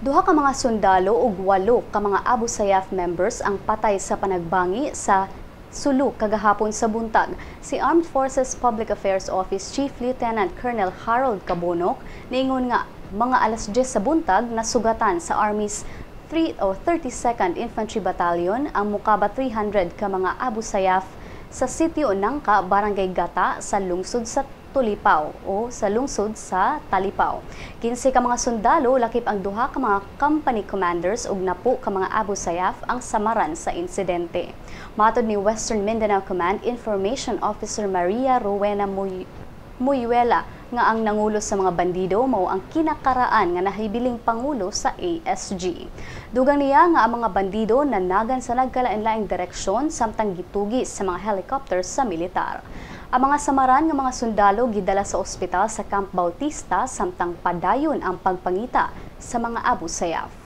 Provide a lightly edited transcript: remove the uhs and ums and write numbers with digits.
Duha ka mga sundalo ug walo ka mga Abu Sayyaf members ang patay sa panagbangi sa Sulu kagahapon sa buntag. Si Armed Forces Public Affairs Office Chief Lieutenant Colonel Harold Cabunoc niingon nga mga alas 10 sa buntag, nasugatan sa Army's 3 o 32nd Infantry Battalion ang mukaba 300 ka mga Abu Sayyaf sa sitio Nangka, Barangay Gata sa lungsod sa Tulipaw o sa lungsod sa Talipao. 15 ka mga sundalo, lakip ang duha ka mga company commanders, ug napo ka mga Abu Sayyaf ang samaran sa insidente. Matod ni Western Mindanao Command Information Officer Maria Rowena Muyuela nga ang nangulo sa mga bandido mao ang kinakaraan nga nahibiling pangulo sa ASG. Dugang niya nga ang mga bandido nanagan sa nagkalain-laing direksyon samtang gitugis sa mga helicopter sa militar. Ang mga samaran nga mga sundalo gidala sa ospital sa Camp Bautista samtang padayon ang pagpangita sa mga Abu Sayyaf.